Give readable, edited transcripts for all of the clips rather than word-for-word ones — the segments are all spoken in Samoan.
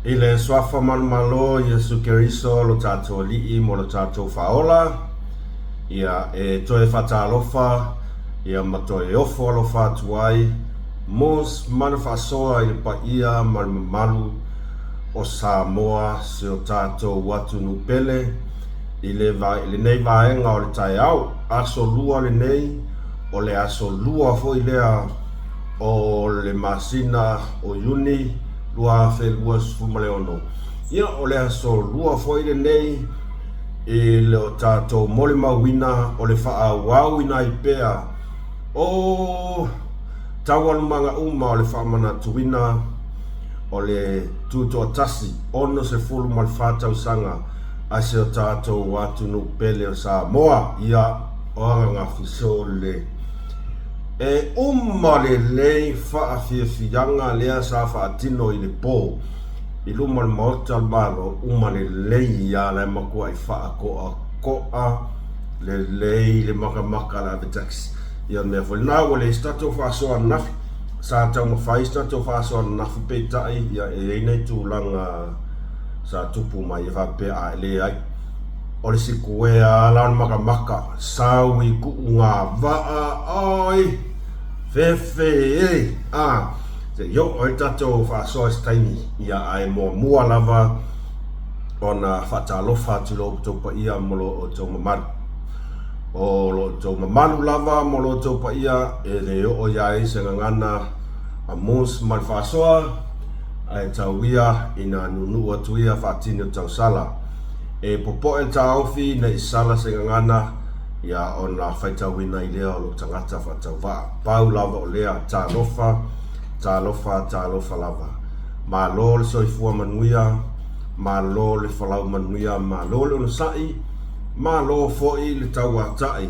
I le Suafa Manumalo Iesu Keriso lo tatou Alii mo lo tatou Faaola, ia e toe faatalofa ia ma toe ofo alofa atu ai mos mana faasoa i le paia ma le mamalu o Samoa si o tatou atunuu pele i le lenei vaega o le taeao. Aso Lua lenei, o le aso Lua foi lea o le masina o Iuni 2026. Ia, o le aso Lua foi lenei i lo tatou molimauina o le faaauauina ai pea o taualumaga uma o le faamanatuina o le Tutoatasi 64 tausaga a si o tatou atunuu pele o Samoa. Ia, o Agagafi Sole. E uma lelei faafiafiaga lea sa faatino i le po i luma o le Maota o le Malo, uma lelei a la e matuai faakoakoa lelei le makamaka a le ave taxi. Ia mea foi lena ua leai se tatou faasoa ananafi. Sa taumafai se tatou faasoa ananafi peitai ia e i ai nai tulaga sa tupu mai e faapea a e leai. O le sikuea a la o le makamaka. Sau i kuu gavaa oi fefe e a se i oo ai le tatou faasoa i se taimi ia ae muamua lava ona faatalofa atu i lo outou paia ma lo outou mamalu. O lo outou mamalu lava ma lo outou paia e le oo i ai se gagana a Mos ma le faasoa ae tau ia ina nuunuu atu ia faatini o tausala. E popoe le taofi ne i sala se gagana, ia ona faitauina ai lea o lou tagata faatauvaa. Pau lava o lea, talofa, talofa, talofa lava. Malo le soifua manuia, malo le folau manuia, malo le onosai, malo foi le tauatai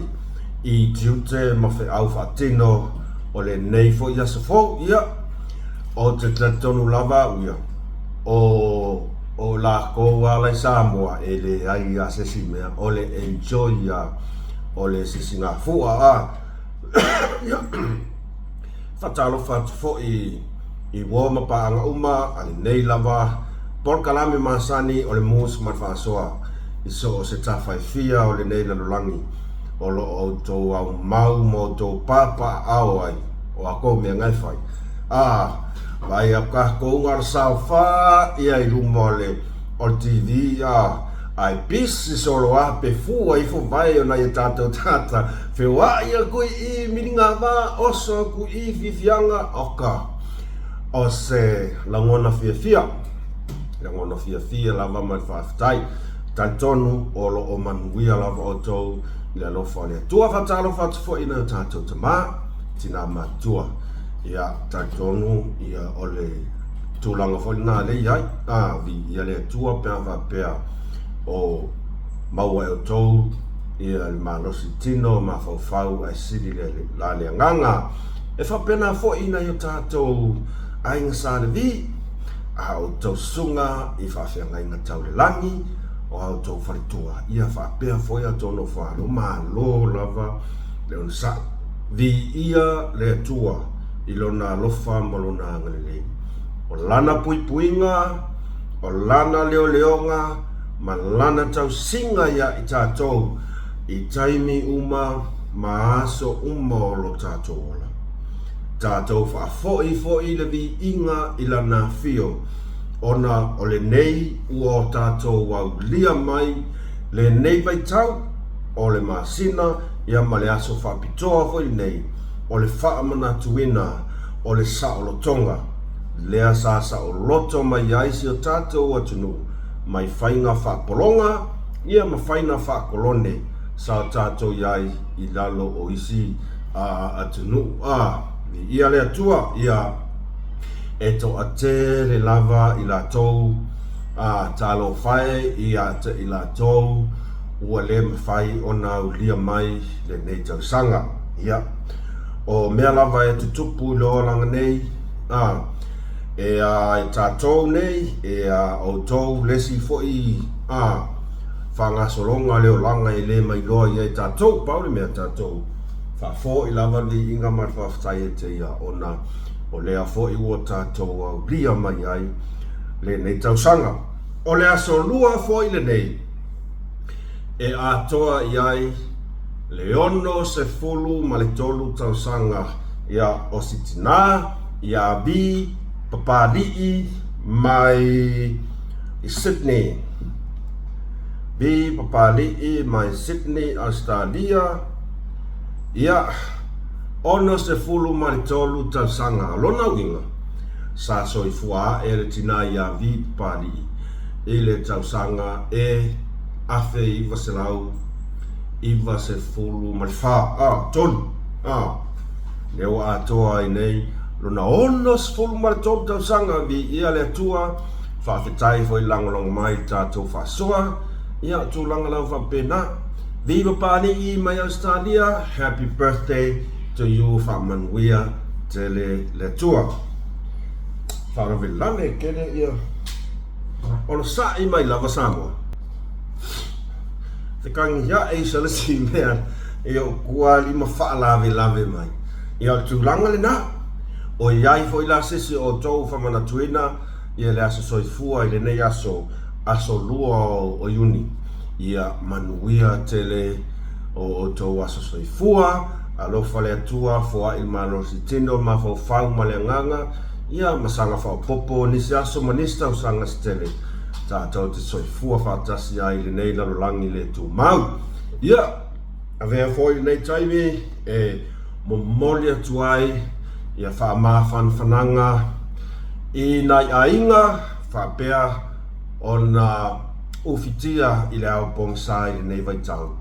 i tiute ma feau faatino o lenei foi aso fou. Ia, ou te talitonu lava au ia, o O lakou ala i Samoa e leai a sesi mea o le enjoy a o le sisigafua a ia faatalofa atu foi i uo ma paaga uma a lenei lava polokalame masani o le mus ma le faasoa i so o se tafa e fia o lenei lalolagi o lo o outou aumau ma outou papaaao ai o a kou mea na e fai a Vaai a tatou na o le saofa ia i luma o le o le TV a ae pisi solo a pe fua ifo vae o nai a tatou tagata feoai atu i i miligava oso atu i i fiafiaga oka o se lagona fiafia lagona fiafia lava ma le faafetai talitonu o lo o manuia lava outou i le alofa o le Atua faatalofa atu foi i nai o tatou tama tina matutua ia Talitonu ia o le tulaga foi lena lea i ai, a viia le Atua pe a faapea o maua e outou ia le malosi tino mafaufau ae sili le la le agaga. E faapena foi i nai o tatou aiga Sa Levi, a outou susuga i faafeagaiga tau le lagi, o a outou faletua, ia faapea foi a outou nofo-alo, malo lava le onosai. Viia le Atua i Lona alofa ma Lona agalelei. O Lana puipuiga, o Lana leoleoga ma Lana tausiga iā i tatou i taimi uma ma aso uma o lo tatou ola. Tatou faafoi foi le viiga i Lana afio, ona o lenei ua o tatou aulia mai lenei vaitau o le masina ia ma le aso faapitoa foi lenei o le faamanatuina o le saolotoga lea sa saoloto mai ai si o tatou atunuu mai faiga faapologa ia ma faiga faakolone sa o tatou i ai i lalo o isi atunuu. A, viia le Atua, ia e toatele lava i latou, a, talofa e ia te i latou ua le mafai ona aulia mai lenei tausaga. Ia, o mea lava e tutupu i le olaga nei, a, e a e tatou nei, e a outou le isi foi, a, faagasologa le olaga e le mailoa i ai tatou. Pau le mea, tatou faafoi lava le viiga ma le faafetai e te ia ona o lea foi ua tatou aulia mai ai. lenei tausaga. O le aso lua foi lenei e atoa i ai le 63 tausaga ia o si tinā ia Vi Papali'i mai i Sydney. Vi Papali'i mai Sydney, Ausetalia, ia 63 tausaga. O lona uiga, sa soifua ae le tinā ia Vi Papali'i i le tausaga e 1994, a, tolu, a, lea ua atoa ai nei lona 63 tausaga, viia le Atua, faafetai foi lagolago mai i le tatou faasoa, ia o tulaga lava faapena. Viva Papali'i mai Ausetalia, happy birthday to you, faamanuia tele le Atua. Faalavelave tele ia onosai mai lava Samoa. Fekagi ae i se isi mea i ou kualima faalavelave mai. Ia o le tulaga lena. O i ai foi la se isi o outou faamanatuina ia le aso soifua i lenei aso, aso lua o Iuni. Ia manuia tele o outou aso soifua, alofa le Atua, foai le malosi tino, mafaufau ma le agaga, ia ma saga faaopoopo nisi aso ma nisi tausaga se tele tatou te soifua faatasi ai i lenei lalolagi le tumau. Ia, avea foi lenei taimi e momoli atu ai ia faamafanafanaga i nai aiga faapea ona ufitia i le ao pogisa i lenei vaitau,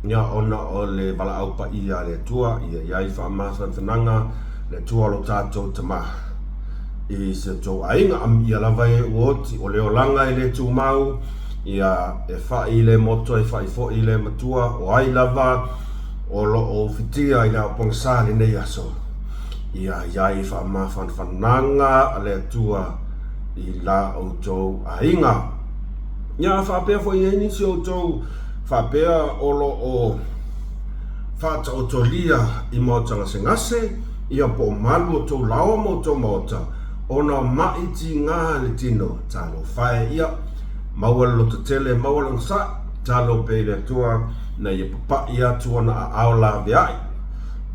ia ona o le valaau paia a le Atua, ia i ai faamafanafanaga le Atua o lo tatou Tama i si o tou aiga. Ia lava e ua oti, o le olaga e le tumau, ia e fai le moto e fai foi le matua, o ai lava o lo o ufitia i le ao pogisa lenei aso, ia i ai faamafanafanaga a le Atua i la outou aiga. Ia a faapea foi i ai nisi o outou faapea o lo o faataotolia i maota gasegase, ia po o malu outou laoa ma outou maota, ona o maʻi tiga le tino, talofa e, ia maua le lototele, maua le onosai, tatalo pea i le Atua ina ia papaʻi atu ona aao laveai,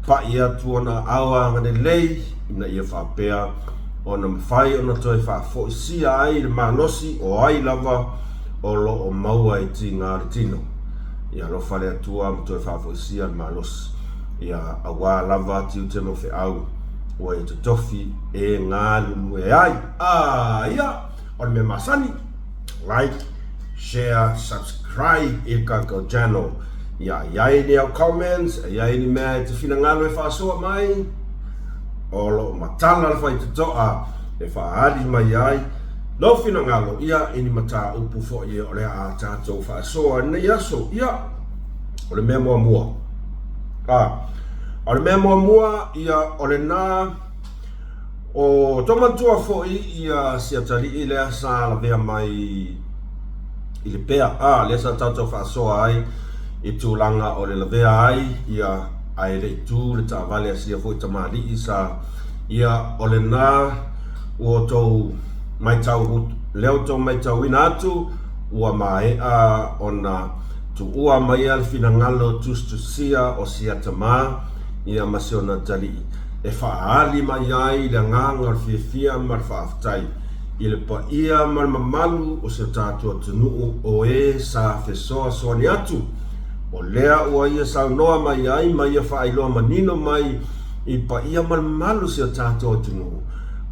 papaʻi atu ona aao agalelei, ina ia faapea ona mafai ona toe faafoisia ai le malosi o ai lava o lo o maua i tiga o le tino. Ia alofa le Atua ma toe faafoisia le malosi, ia aua lava tiute ma feau ua ia totofi e galulue ai. A ia, o le mea masani, like, share, subscribe i le tatou channel. Ia i ai ni au comments, i ai ni mea e te finagalo e faasoa mai, o lo o matala le faitotoa e faaali mai ai lou finagalo ia i ni mataupu foi o le a tatou faasoa i lenei aso. Ia, o le mea muamua, a, o le mea muamua, ia, o lena, o tou manatua foi ia si atalii lea sa lavea mai i le pea, a, lea sa tatou faasoa ai i tulaga o le lavea ai ia ae le i tu le taavale a sia foi tamalii sa ia o lena ua outou matau lea outou matauina atu ua maea ona tuua maia le finagalo tusitusia o sia tama ia ma si ona atalii e faaali mai ai le agaga o le fiafia ma le faafetai i le paia ma le mamalu o si o tatou atunuu o e sa fesoasoani atu. O lea ua ia saunoa mai ai ma ia faailoa manino mai i paia ma le mamalu o si o tatou atunuu,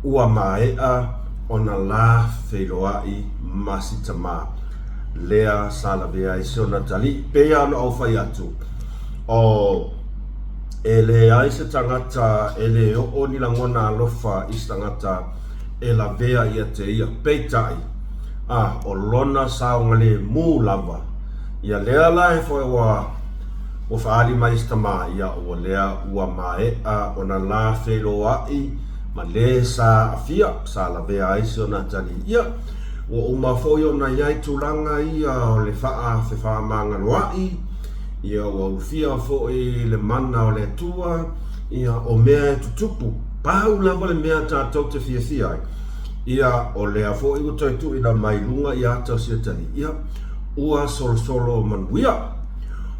ua maea ona la feiloai ma si tama lea sa lavea ai si ona atalii. Pei lava ona ou fai atu, o e leai se tagata e le oo ni lagona alofa i se tagata e lavea ia te ia. Peitai, a, o lona saogalemu lava. Ia lea la e foi ua ua faaali mai si tama, ia ua lea ua maea ona la feiloai ma le sa aafia, sa lavea ai si ona atalii. Ia, ua uma foi ona i ai tulaga ia o le faafefamagaloai, ia ua ulufia foi le mana o le Atua, ia o mea e tutupu, pau lava le mea tatou te fiafia ai. Ia, o lea foi ua toe tuuina mai luga i ata o si atalii, ia, ua solosolo manuia.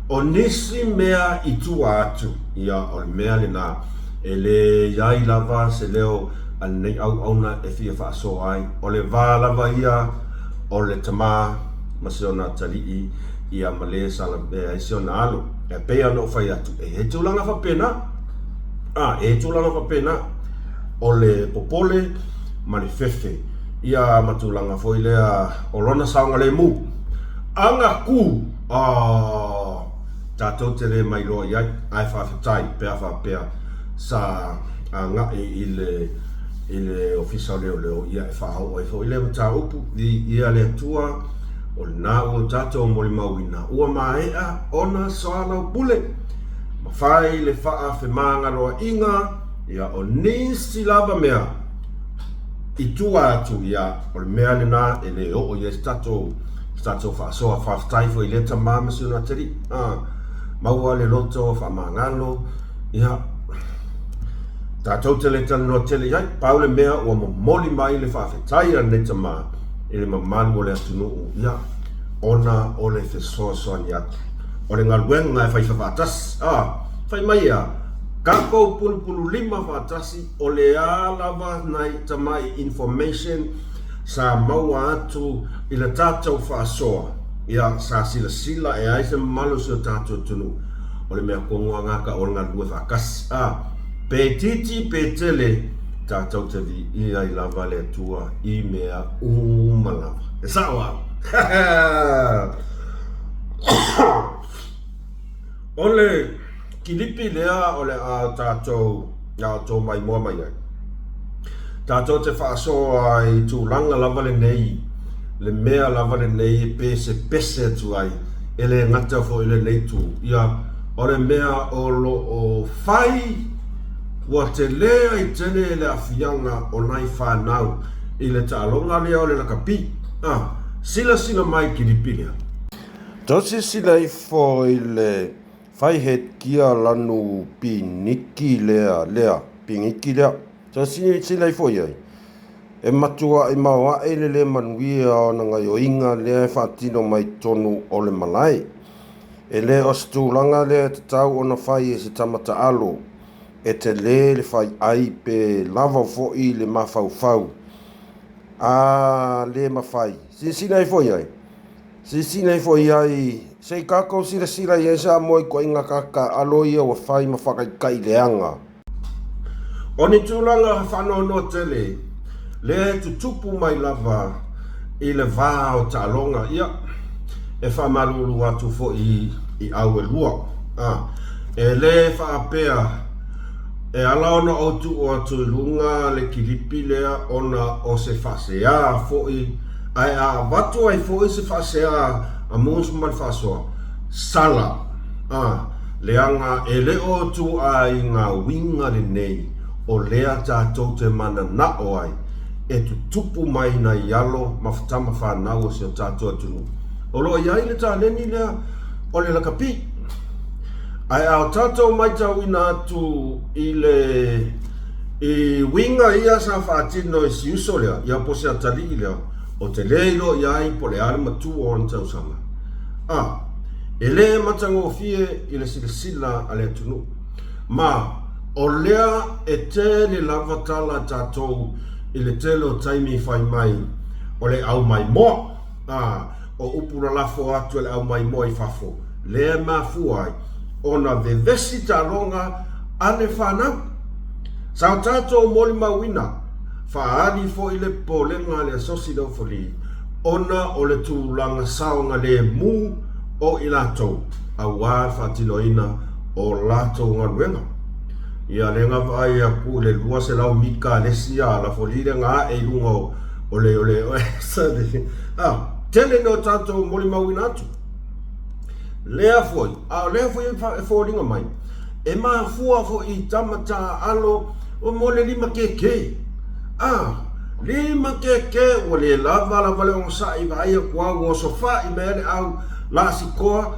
O nisi mea i tua atu, ia, o le mea lena, e le i ai lava se leo a lenei auauna e fia faasoa ai, o le va lava ia o le tama ma si ona atalii, ia ma le sa lavea ai si ona alo. E pei ona ou fai atu, e i ai tulaga faapena. A, e i ai tulaga faapena. O le popole ma le fefe, ia ma tulaga foi lea o lona saogalemu. Aga ku, oh, tatou te le mailoa i ai, ae faafetai pe a faapea sa agai i le i le Ofisa o Leoleo ia e faaoo ai foi lea mataupu. Viia le Atua, o lena ua tatou molimauina ua maea ona soalaupule ma fai le faafemagaloaiga, ia o nisi lava mea i tua atu, ia o le mea lena e le oo i ai se tatou se tatou faasoa. Faafetai foi i lea tama ma si ona atalii, a maua le loto faamagalo, ia tatou te le talanoa tele i ai. Pau le mea ua momoli mai le faafetai a lenei tama i le mamalu o le atunuu, ia ona o le fesoasoani atu. O le galuega e fai faatasi, a fai mai ea, tatou pulupululima faatasi, o le a lava nai tamai information sa maua atu i le tatou faasoa, ia sa silasila e ai se mamalu o si o tatou atunuu, o le mea tonu lava lena o le galulue faatasi. A, pe itiiti pe tele, tatou te viia ai lava le Atua i mea uma lava. E sao au. O le kilipi lea o le a tatou a outou maimoa mai ai. Tatou te faasoa ai i tulaga lava lenei, le mea lava lenei e pesepese atu ai, e le gata foi i lenei itu, ia, o le mea o lo o fai, ua tele ai tele le aafiaga o nai fanau i le taaloga lea o le lakapi. A, silasila mai i kilipi lea. Tou silasila ifo i le fai headgear lanu piniki lea, lea, piniki lea. Tou silasila ifo i ai, e matuai maoae le le manuia o ana gaioiga lea e faatino mai totonu o le malae. E le o se tulaga lea e tatau ona fai e se tama taalo, e tele le fai ai pe lava foi le mafaufau. A le mafai, silasila ifo i ai. Silasila ifo i ai, se i tatou silasila i ai Samoa i ituaiga tagata alo ia ua fai ma faataitai leaga. O ni tulaga faanoanoa tele lea e tutupu mai lava i le va o taaloga, ia, e faamalulu atu foi i au e lua. A, e le faapea e ala ona ou tuu atu i luga le kilipi lea ona o se faasea foi Ae a avatu ai foi se faasea a Mose ma le faasoa, sala, a, leaga e le o ituaiga uiga lenei o lea tatou te mananao ai e tutupu mai nai alo ma tama fanau o si o tatou atunuu. O lo o i ai le taleni lea o le lakapi. Ae a o tatou matauina atu i le I uiga ia sa faatino e si uso lea, ia po o se atalii lea, ou te le iloa i ai po o le a le matua o ana tausaga. A, e le matagofie i le silasila a le atunuu. Ma, o lea e tele lava tala a tatou i le tele o taimi fai mai o le au maimoa. A, o upu lalafo atu e le au maimoa i fafo, lea e mafua ai ona vevesi taaloga a le fanau. Sa o tatou molimauina, faaali foi le popolega a le Asosi Laufali ona o le tulaga saogalemu o i latou aua le faatinoina o latou galuega. Ia lea na vaai atu i le 200 mita a le isi a Lafoli lea na ae i luga o le o le a tele no tatou molimauina atu. Lea foi, a o lea foi e foliga mai, e mafua foi i tama taaalo o mo le limakeke. A, limakeke ua le lava lava le onosai vaai atu au ua osofa'i mai ai le au laasikoa,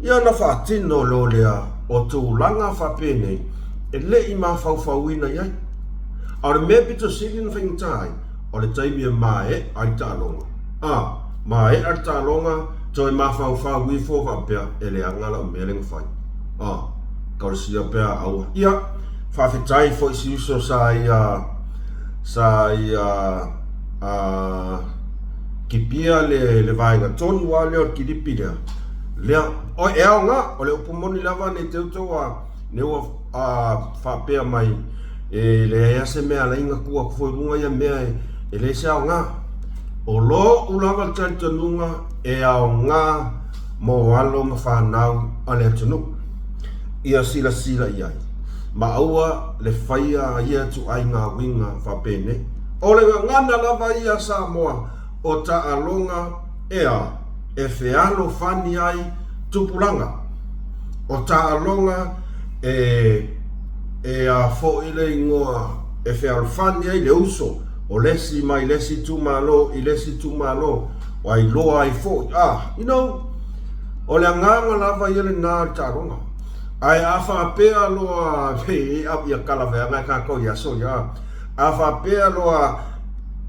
ia ona faatino loa lea o tulaga faapenei e le i mafaufauina i ai. A o le mea pito sili ona faigata ai, O le taimi e mae'a ai le taaloga. A, mae'a le taaloga, toe mafaufau ifo faapea, e leaga la'u mea lea na fai. A, talosia pea aua. Ia, faafetai foi si uso sa ia, sa ia, a, kipia le, le vaega tonu lava lea o le kilipi lea. Lea, o, e aoga, o le upu moni lava ne i te i tou a, ne ua a, faapea mai, e leai lava se mea e ala ai ona tuu atu foi i luga ia mea e leai se aoga. O lo'u lava le talitonuga e aoga mo alo ma fanau a le atunuu ia silasila i ai ma aua le faia ia ituaiga uiga faapenei. O le gagana lava ia a Samoa o taaloga ea e fealofani ai tupulaga. O taaloga e e a foi le igoa e fealofani ai le uso o le isi mai le isi itumalo i le isi itumalo, ua iloa ai foi, a, you know, o le agaga lava ia lena o le taaloga. Ae a faapea loa, e ia kalaveaga e kākou i aso ia, a faapea loa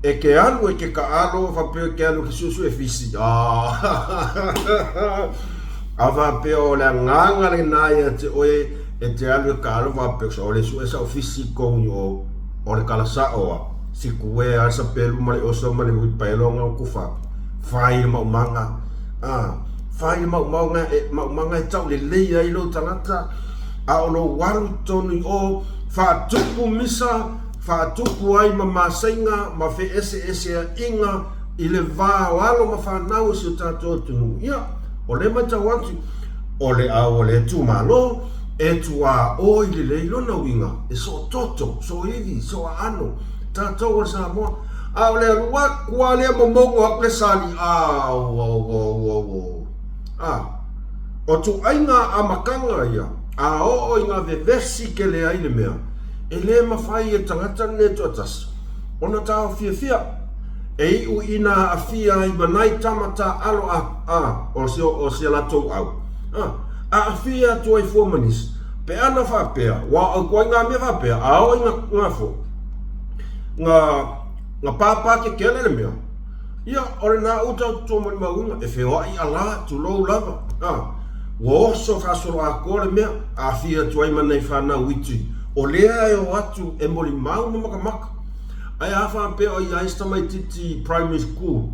e ke alu e ke kaalo, faapea e ke alu e ke suesue fisi, a, a faapea o le agaga lena ia te oe e te alu e kaalo faapea, o le sue sau fisi i totonu i o, o le kala sa'o a sikuea a le sapelu ma le oso ma le uipaelo nga kufa fai le maumaga a fai le maumaga e maumaga e tau lelei ai lou tagata a o lou alu i totonu i o faatupu misa faatupu ai ma masaiga ma feeseeseaiga i le va o alo ma fanau o si o tatou atunuu ia o lea matau atu o le au o le itumalo e tuaoi lelei lona uiga e soototo, sooivi, sooaano tatou o le Samoa. A o le alu atu lava lea momono atu le sali, au, au, au, au, au. A, o tuaiga amataga ia, a oo ina vevesi tele ai le mea, e le mafai e tagata lenei e toatasi ona taofiafia. E iu ina aafia ai ma nai tama taaalo a, a, o si, o si a latou au. A, aafia atu ai fua ma nisi. Pe ana faapea, ua o ituaiga mea faapea, a oo ina nga fo, nga, nga pāpā kekele le mea, ia, o lena uta o tutua molimauina, e feoai alā, tulou lava, a, ua oso faasoloatoa le mea, aafia atu ai ma nai fanau iti, o lea e o atu e molimau ma makamaka. Ae a faapea o i ai se tamaitiiti primary school,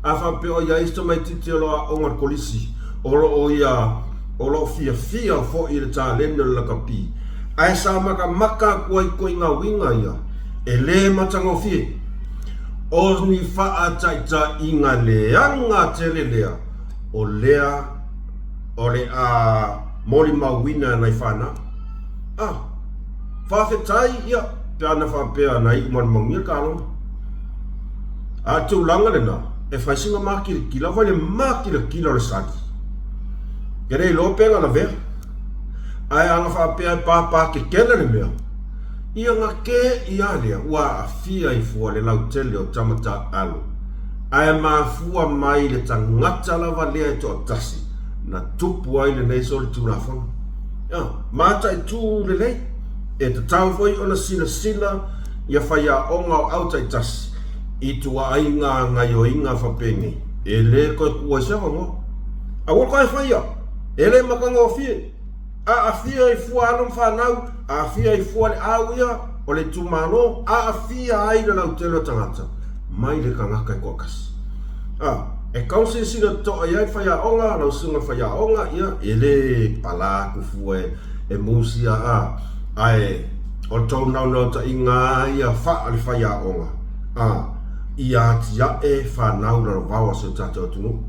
a faapea o i ai se tamaitiiti o lo o aoga i le kolisi, o lo o ia, o lo o fiafia foi i le taleni o le lakapi, ae sa makamaka atu ai i ituaiga uiga ia, e le matagofie. O ni faataitaiga leaga tele lea, o lea o le a molimauina e nai fanau. Ah! Faafetai, ia, pe ana faapea na iu ma le manuia le taaloga. A o le tulaga lena, e fai sina makilikila, vai le makilikila o le sali. E le iloa pe na lavea. Ae ana faapea e pāpā kekele le mea, ia na kē ia lea ua aafia ifo le lautele o tama taaalo, ae mafua mai le tagata lava lea e toatasi na tupu ai lenei solitulafono. Ia, mataitu lelei, e tatau foi ona silasila ia faiaoga o au taitasi i tuaaiga gaioiga faapenei, e le toe tuu ai se avanoa. Aua toe faia, e le matagofie. Aafia i fua alo ma fanau, aafia i fua le au ia o le itumalo, aafia ai le lautele o tagata mai le tagata e toatasi. A, e tatau ona silasila totoa i ai le faiaoga, lau susuga i le faiaoga, ia, e le pala atu fua e musia, a, ae o le tou naunautaiga lava ia faa le faiaoga, a, ia atiae fanau lalovao a si o tatou atunuu.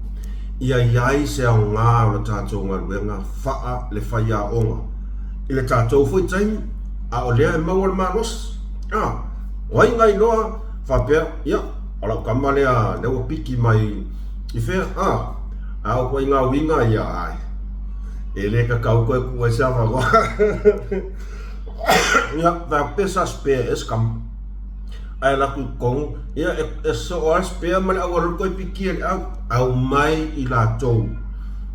Ia i ai se aoga o le tatou galuega faa le faiaoga i le tatou foi taimi, a o lea e maua le malosi. A, o ai na iloa faapea, ia, O lau tama lea, lea ua piki mai i fea, a, a o ituaiga uiga ia, ai, e le tatau toe tuu ai se avanoa. Ia, faapea sa spare e se tama. Ae alu atu i totonu, ia, e sosoo lava le spare ma le auala loa toe piki e le au. Aumai i latou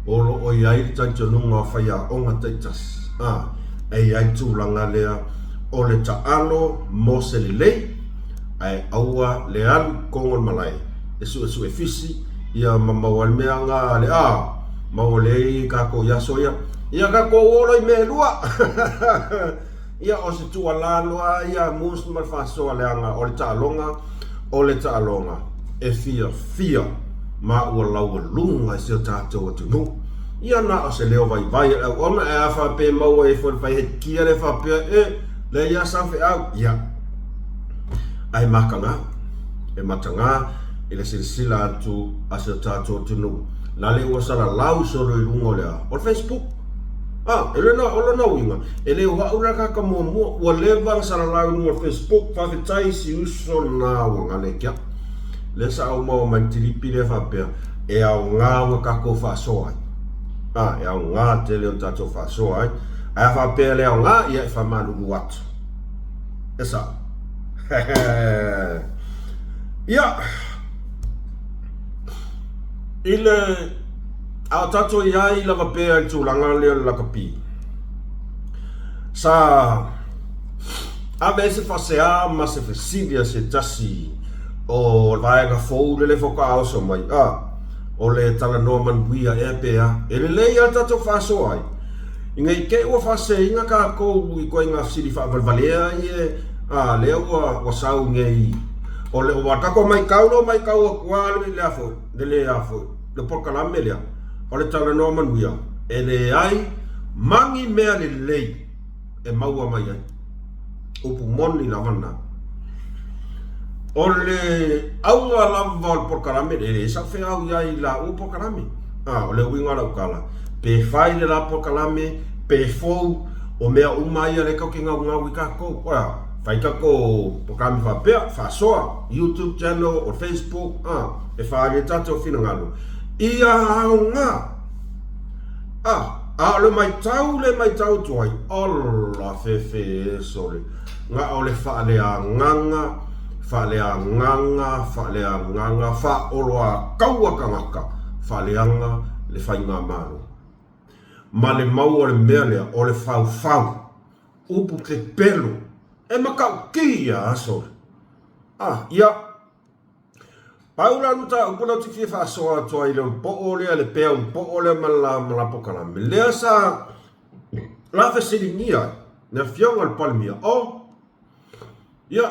o lo o i ai le talitonuga o faiaoga taitasi, a, e i ai le tulaga lea o le taalo mo se lelei. Ae aua le alu i totonu o le malae e suesue fisi ia ma maua ai le mea na le a maua lelei tatou i aso ia. Ia tatou o loa i mea e lua. Ia o se tuualalo lava ia a Moose ma le faasoa leaga o le taaloga o le taaloga e fiafia ma ua laualuga i si o tatou atunuu. Ia na o se leo vaivai o le auauna ae a faapea e maua ifo e le fai hekia lea faapea e leai lava sau feau. Ia ae mataga, e mataga i le silasila atu a si o tatou atunuu lale ua salalau solo i luga o le a? O le Facebook. A, e lona, o lona uiga, e le o a'u la tagata muamua, ua leva ona salalau i luga o le Facebook, faafetai i si uso lena ua gale ki a'u. Lea sa ou maua mai le tilipi lea faapea, e aoga ona tatou faasoa ai. A, e aoga tele ona tatou faasoa ai. Ae a faapea e le aoga, ia e faamalulu atu. E sao. Ia, i le, a o tatou i ai lava pea i le tulaga lea o le lakapi, sa ave ai se faasea ma se fesili a se tasi o le vaega fou lea faatoa oso mai, a, o le talanoa manuia ea pe a. E lelei lava le tatou faasoa ai, ina i te i ua faaseseina tatou i ituaiga fesili faavalevalea ia, a, lea ua sau nei, o le, ua tatou matau loa matau atu lava le a foi, le le a foi, le polokalame lea o le talanoa manuia, e leai ma ni mea lelei e maua mai ai. Upu moni lava lena. O le auga lava o le polokalame, e leai sau feau i ai i la ua polokalame. A, o le uiga o lau tala, pe fai le la polokalame, pe fou, o mea uma ia lea tatou te naunau ai tatou. Oa, fai tatou polokalame faapea, faasoa, YouTube channel, o Facebook, a, e faaali ai tatou finagalo. Ia aoga! A, a o le matau le matau atu ai, ola fefe e sole, na o le faaleagaga, faaleagaga, faaleagaga, faaoloataua tagata, faaleaga le faigamalo. Ma le mau o le mea lea, o le faufau, upu pepelo, e matautia a sole. A, ia. Pau la le mataupu lea ou te fia faasoa atu ai i le ulupoo lea, le pea ulupoo lea ma le ma la polokalame, lea sa la fesiligia ai le Afioga i le Palemia, o, ia,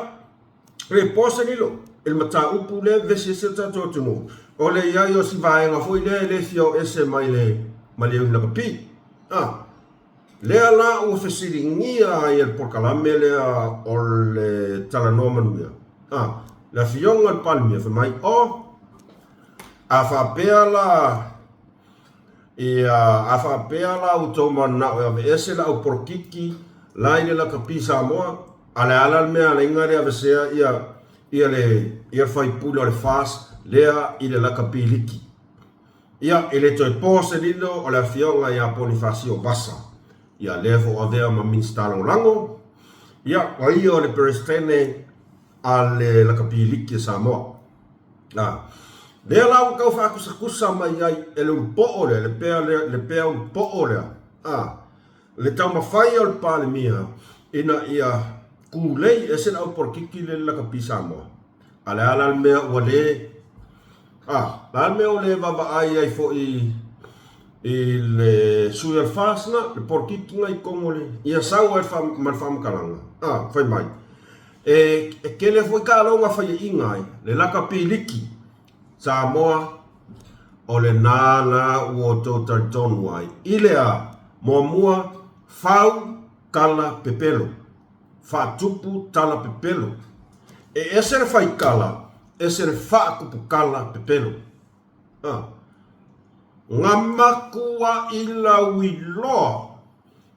e po se lilo i le mataupu lea e vevesi ai si o tatou atunuu, o le i ai o si vaega foi lea e le fia o ese mai le mai le Iuni Lakapi. A, lea la ua fesiligia ai e le polokalame lea o le Talanoa Manuia, A, le Afioga i le Palemia, fai mai, O, a faapea la, ia, a faapea la ua outou mananao e aveese le au polokiki la i le lakapi Samoa, a le a la le mea a le le avesea ia, ia le, ia le faipule o le FAST lea i le lakapi liki. Ia, e le toe po se lilo o le Afioga ia Ponifasio Vasa, ia lea foi ua avea ma Minisita Lagolago, ia, o ia o le Peresetene a le Lakapi Liki a Samoa. A, lea la ua tau faakusakusa mai ai e le ulupoo lea, le pea lea, le pea ulupoo lea, a, le taumafai o le Palemia ina ia kūlei ese le au polokiki lea i le Lakapi Samoa. A le a la le mea ua le, a, le a le mea ua le vaavaai ai foi i le sui o le FAST na, le polokiki na i totonu o le, ia sau ai ma le faamatalaga, a, fai mai, e, e tele foi taaloga faiaina ai le lakapi liki Samoa, o lena la ua outou talitonu ai i le a, muamua, fau tala pepelo. Faatupu tala pepelo. E ese le faitala, ese le faatupu tala pepelo. A. Nga matua'i lauiloa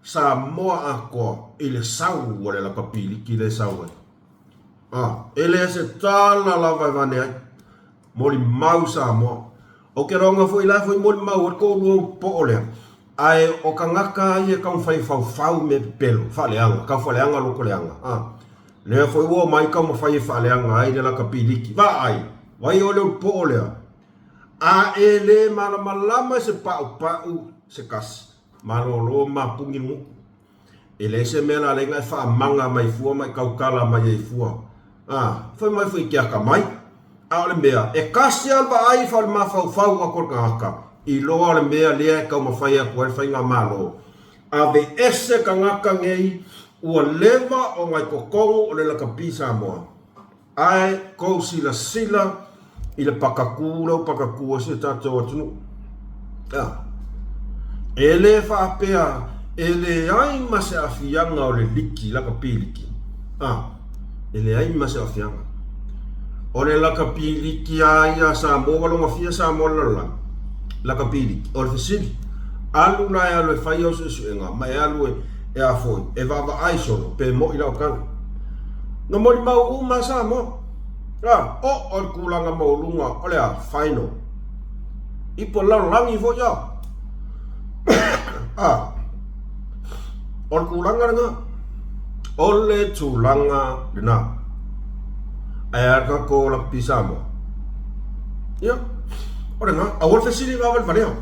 Samoa atoa i le sau o le lakapiliki lea e sau ai. A. E le se tala lava e vane ai. Molimau Samoa. Ou te loga foi la foi molimau ai le toalua o poo lea. Ae o tagata ia e taumafai e faufau mea pepelo, faaleaga, tau faaleaga loko leaga. A. Lea foi ua omai taumafai e faaleaga ai le lakapiliki. Vaai, vai o le poo lea. A e le malamalama i se paupau se kasi, malolo ma puni le gutu. E leai se mea la lea e faamaga mai fua ma e tautala mai ai fua. A, fai mai foi i ke akamai. A o le mea, e kasi lava le vaai faale-mafaufau atu o le tagata, iloa le mea lea e taumafai atu ai le faigamalo. Aveese tagata nei ua leva ona i totonu o le lakapi Samoa. Ae tou silasila i le pakatu lea ua pakatu ai si o tatou atunuu. A, e le faapea e leai ma se aafiaga o le liki, lakapi liki. A, e leai ma se aafiaga. O le lakapi liki lava ia a Samoa ua logafia Samoa i le lalolagi, lakapi liki. O le fesili, alu la e alu e fai au suesuega ma e alu e a foi, e vaavaai solo pe moi lau tala. Na molimau uma Samoa. A, oo i le tulaga maualuga o le a? Final. Ipu o le lalolagi foi a. A, o le tulaga lena. O le tulaga lena. Ae a tatou lakapi Samoa? Ia, o lena. Aua le fesili faavalevalea.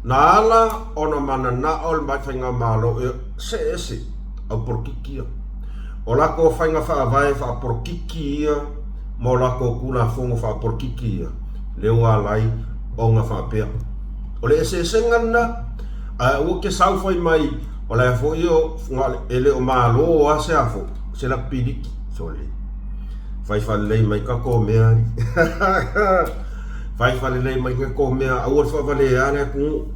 Na ala ona mananao le faigamalo e see ese au polokiki ia. O latou faiga faavae faapolokiki ia ma o latou Tulafono faapolokiki ia, lea ua ala ai ona faapea. O le eseesega lena, ae aua te sau fai mai o la e foi o, e le o malo lava se a foi, se lakipiliki. Sole. Fai faalelei mai tatou mea alii. Fai faalelei mai tatou mea, aua le faavalea le atunuu.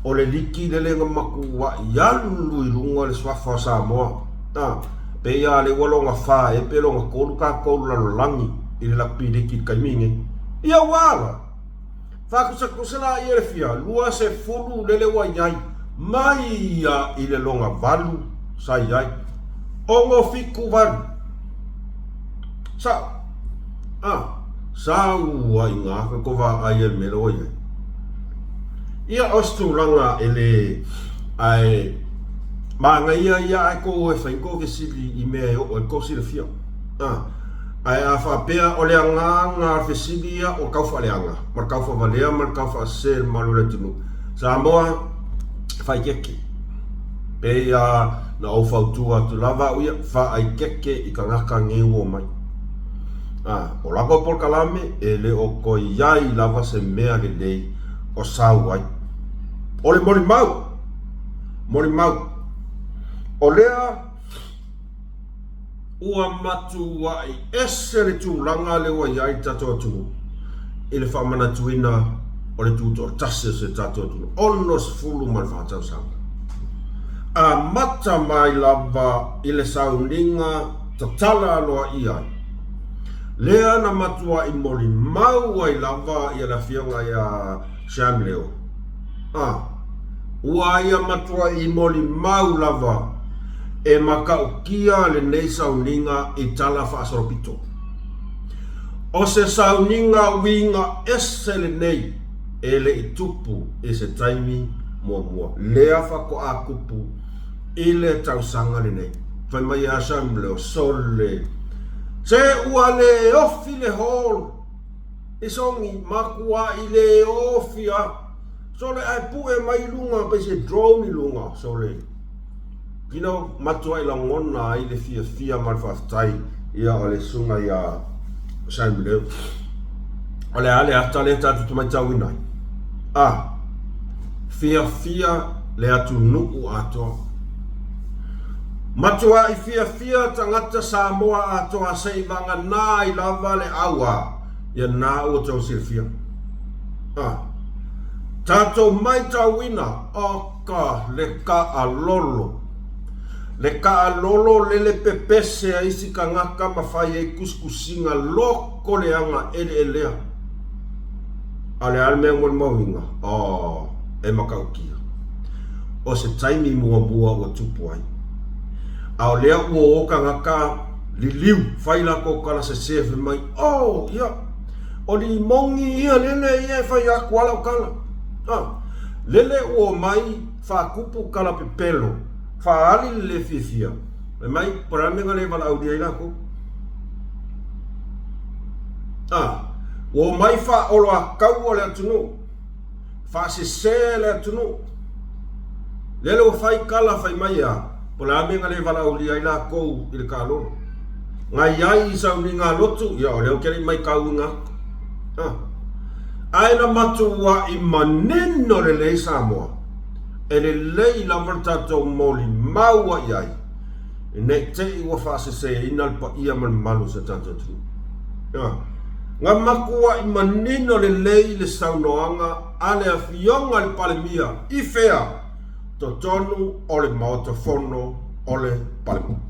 O le liki lele na matuai alu i luga le suafa o Samoa. A, pei lava lea ua lona fa ea pe lona tolu tatou lalolagi i le lakapi liki i le taimi lenei. Ia ua ala! Faatusatusa laia le fia 20 lele ua i ai mai ia i le lona valu sa i ai. 68. Sao. A, sa ua i gā ka ko vaai ai le mea la ua i ai. Ia o se tulaga e le ae manaia ia ae kou e fai kou fesili i mea e oo ai kou silafia. A, ae a faapea o le agaga o le fesili ia o tau faaleaga ma le tau faavalea ma le tau faasese i le mamalu o le atunuu Samoa, faaeteete. Pei a na ou fautua atu lava au ia, faaeteete i tagata nei ua omai. A, o latou polokalame e le o toe i ai lava se mea lelei o sau ai. O le molimau, molimau, o lea ua matuai ese le tulaga lea ua i ai le tatou atunuu i le faamanatuina o le tutoatasi o si o tatou atunuu, 64 tausaga. Amata mai lava i le sauniga tatala aloaia ai, lea na matuai molimau ai lava ia le afioga ia Sam Leo, a ua ia matuai molimau lava e matautia lenei sauniga i tala faasolopito. O se sauniga uiga ese lenei e le i tupu i se taimi muamua. Lea faatoa tupu i le tausaga lenei. Fai mai ia Sam Leo, Sole, se ua le ofi le hall i Songi, matuai le ofi a. Sole ae pue mai i luga pei se drone i luga, sole. You know, matuai lagona ai le fiafia ma le faafetai ia o le susuga ia Sam Leo. O le a le ata lea tatou te matauina ai? A, fiafia le atunuu atoa. Matuai fiafia tagata Samoa atoa se i vagana ai lava le aua ia na ua tou silafia. A, tatou maitauina, oka le kaalolo. Le kaalolo lele pepese a isi tagata ma fai ai kusikusiga loko leaga eleelea. A o le a le mea molimauina? Oh, e matautia. O se taimi muamua ua tupu ai. A o lea ua o tagata liliu, fai latou tala sese fai mai, Oh, ia, o limogi ia lele ia e fai atu a lau tala. Ah, lele ua omai faatupu tala pepelo, faaali le le fiafia. Fai mai, po o le a le mea na le valaaulia ai latou? A, ua omai faaoloataua le atunuu, faasese le atunuu. Lele ua fai tala fai mai e a, po o le a mea na le valaaulia ai latou i le taalolo. Nga i ai i sauniga lotu, ia o lea ou te le i maitauina atu. A. Ae na matua'i manino lelei Samoa, e lelei lava le tatou molimau ai i ai, ne i te i ua faaseseina le paia ma le mamalu o si o tatou atunuu. A. Na matua'i manino lelei le saunoaga a le Afioga i le Palemia i fea? Totonu o le Maota Fono o le Palemene.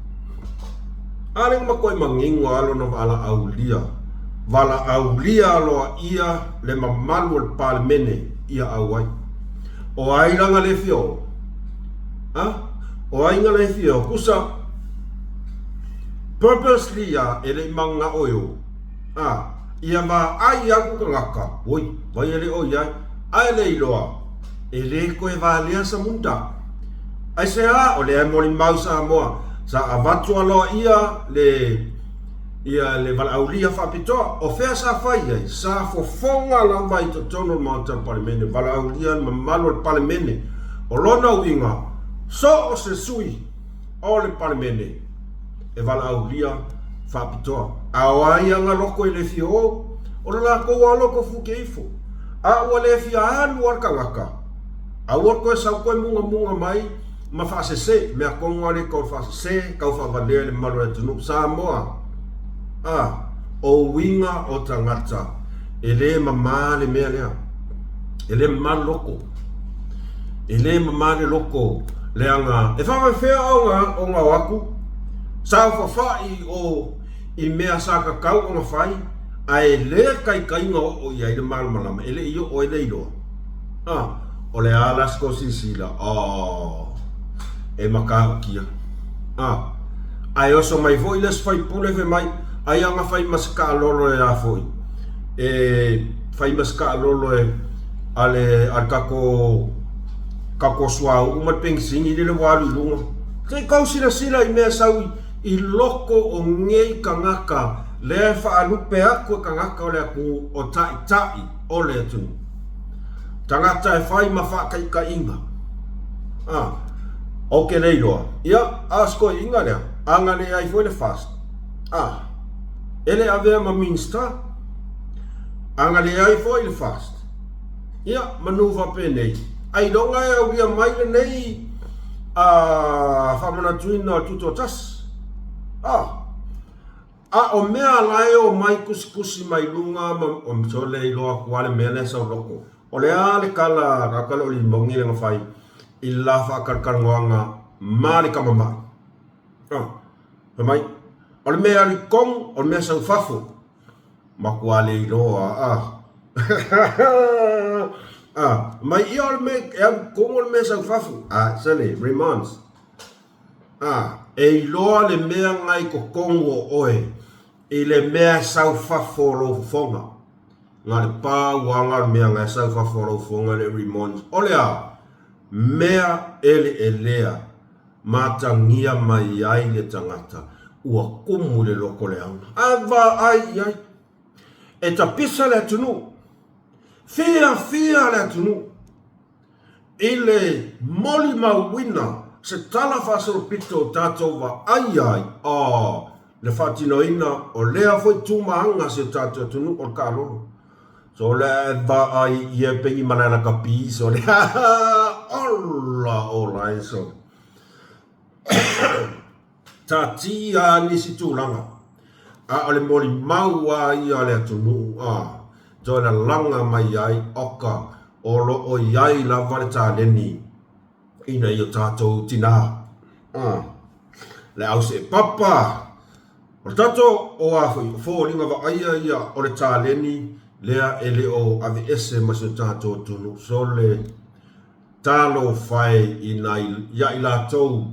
A lea na matuai manino lava lona valaaulia, valaaulia aloaia le mamalu o le Palemene ia auai. O ai la na le fia o? A? O ai na le fia o? Tusa, purposely a e le i mananao e o. A, ia vaai atu tagata, oi, vai e le o i ai, ae le iloa, e le toe valea Samunda. Aisea? O lea e molimau Samoa, sa avatu aloaia le ia le valaaulia faapitoa. O fea sa fai ai? Sa fofoga lava i totonu o le Maota o le Palemene, valaaulia le mamalu o le Palemene. O lona uiga, so o se sui o le Palemene e valaaulia faapitoa. A o ai ana loko e le fia o? O le latou lava loko fuke ifo. A ua le fia alu lava le tagata, aua le toe sau toe mugamuga mai ma faasese, mea tonu lava lea e tau faasese, tau faavalea i le mamalu o le atunuu. Samoa, a, o uiga o tagata, e le mama le mea lea. E le mama le loko. E le mama le loko leaga e faapefea ona ona o atu saofafai o i mea sa tatau ona fai ae le taitaiga oo i ai le malamalama e le i oo ai le iloa. A, o le a la se tou silasila? Oh, e matautia. A, ae oso mai foi le isi faipule fai mai, ai ana fai ma se taalolo e a foi, e fai ma se taalolo e a le, a le tatou, tatou suauu ma le penisini lele ua alu i luga. Se i tou silasila i mea sau i, i loko o nei tagata lea e faalupe atu e tagata o le atunuu o taitai o le atunuu. Tagata e fai ma faataitaiga. A, ou te le iloa. Ia, a o se toeaiina lea, a na leai foi le FAST, a, e le avea ma Minista. A na leai foi le FAST, ia, manu faapenei, ailoga e aulia mai lenei a, faamanatuina o le Tutoatasi. A. A o mea la e omai tusitusi mai luga ma o le iloa atu lava le mea lea sau loko. O le a le tala a tala o Limoni lea na fai i le la faatalatalanoaga ma le tama mai. Ah, fai mai, o le mea e alu i totonu, o le mea e sau i fafo. Matua le iloa, ah. ah, mai ia o le mea e alu i totonu o le mea e sau i fafo. Ah, sale, Raymond. A, e iloa le mea na i totonu o oe i le mea e sau fafo o lou fofoga. Na le pau aga o le mea na e sau fafo o lou fofoga le remons. O le a? Mea eleelea matagia mai ai le tagata ua kumu i le loko leaga. Ae vaai i ai. E tapisa le atunuu. Fiafia le atunuu. I le molimauina se tala faasolopito o tatou vaai ai a le faatinoina o lea foi tumaaga si o tatou atunuu o le taalolo. So le a e vaai i e pengi malala ka pi so le ola ola e so. Taatia nisi tulaga, a o le molimau a ia a le atunuu a toe lalaga mai ai oka o lo o i ai lava le taleni ina ia tatou tinā. A, le au seepapa, o le tatou o a foi, o foliga vaaia ia o le taleni lea e le o aveese ma si o tatou atunuu. Sole! Talofa e i nai ia i latou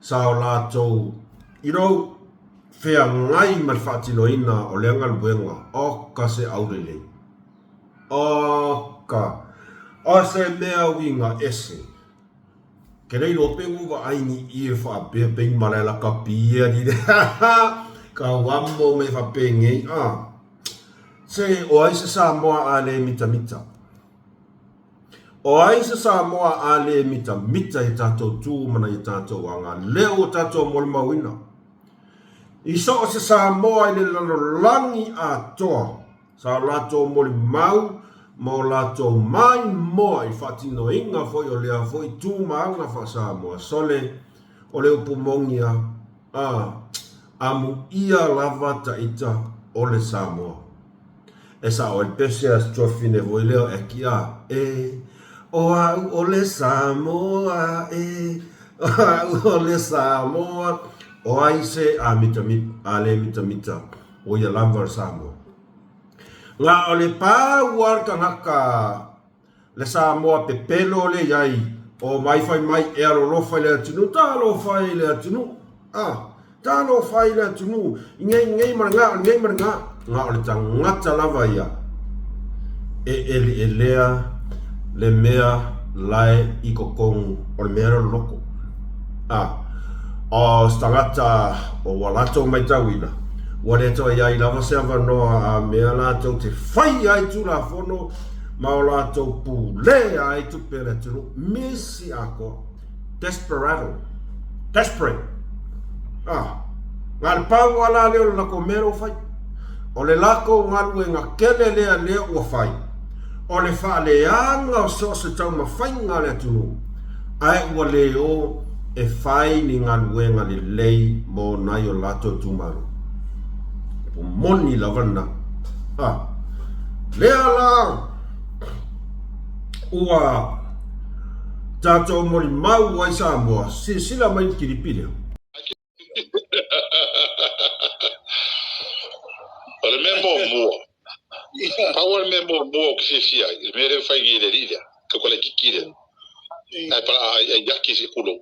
sa o latou you know feagai ma le faatinoina o lea galuega oka se aulelei oka o se mea uiga ese ke le iloa pe ua vaai ni ie faapea pe i malae lakapi ali le ka uamo me faapenei a se o ai se Samoa a le mitamita. O ai se Samoa a le mitamita i tatou tu ma nai a tatou aga lea ua tatou molimauina. I so o se Samoa i le lalolagi atoa, sa o latou molimau ma o latou maimoa i faatinoina foi o lea foi tu ma aga faa-Samoa. Sole, o le upu moni a, a, amuia lava taita o le Samoa. E sao ai le pese a si tuafafine foi lea o Eki a, e, o au o le Samoa, e, o au o le Samoa. O ai se a mitamita, a le mitamita, o ia lava o le Samoa. Na o le pau a le tagata le Samoa pepelo le iai o mai fai mai e alolofa i le atunuu, talofa e i le atunuu, a, talofa e i le atunuu, i nei, nei ma le na, o lenei ma le na. Na o le tagata lava ia e eleelea le mea lae i totonu o le mea lea o le loko. A, o se tagata o ua latou matauina, ua le toe i ai lava se avanoa a mea latou te faia ai Tulafono ma o latou pulea ai tupe a le atunuu. Misi atoa. Desperado. Desperate. A, na o le pau lava la lea o le latou mea lea ua fai. O le latou galuega tele lea lea ua fai, o le faaleaga o so o se taumafaiga a le atunuu, ae ua le o e fai ni galuega lelei mo nai o latou itumalo. Ua moni lava lena. A lea la ua tatou molimau ai Samoa, silasila mai i le kilipi lea. O le mea muamua, pau le mea muamua ou te fiafia ai, le mea lea e fai nei e le alii lea, kiki lea. Ai pa ai ai yaki se kulou.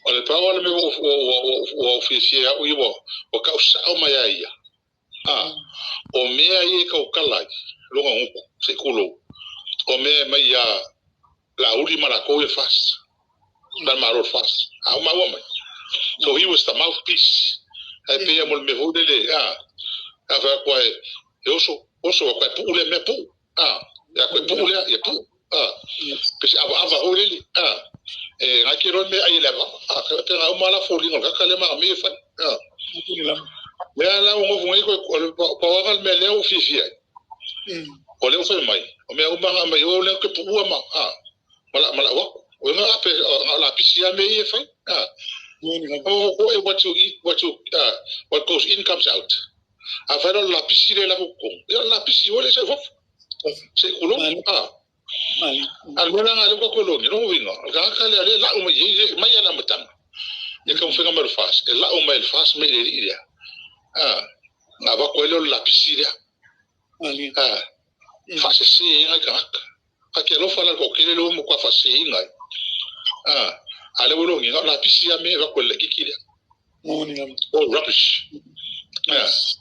O le pau le mea ua ou fiafia au ia ua kau sao mai ai ia. O mea ia e tautala ai, lona gutu, se kulou. O mea e mai ia Laauli ma lakou ia FAST. Ma le Malo o le FAST. A o maua mai. So he was the mouthpiece. Ae pei lava mo le mea foi lele, a, a fai atu ai, e oso, oso, a koe puu lea mea puu. A, ia koe puu lea, ia puu. A, pe se avaava foi lele, a, e ngai ke loa mea ai e le avaava. A, pe nga uma la foliga o le kaka lea ma me e fai. A, lea la ua nofo nei koe, o le pauaga le mea lea ua fiafia ai. O lea ua fai mai, o mea uma nga mai o lea ke puua ma, a, ma la aku. O nga ape, nga la pisi a me ia e fai. A, o ko e what you eat, what you, what goes in comes out. A fai la pisi le la ko. Ia la pisi o le se fofo. Se kulo. A. A le mea la le ko ko ni no winga. Ka ka le le la o mai mai ala matanga. Ia ka mfenga mai fas. E la o mai fas mai le ia. A. Nga va ko le la pisi le. A. Fa se se ngai ka. Ka ke alofa la ko kele lo mo kwa fa se ngai. A. A le wo ngi la pisi ya me va ko le kiki le. Oh, rubbish. Yes.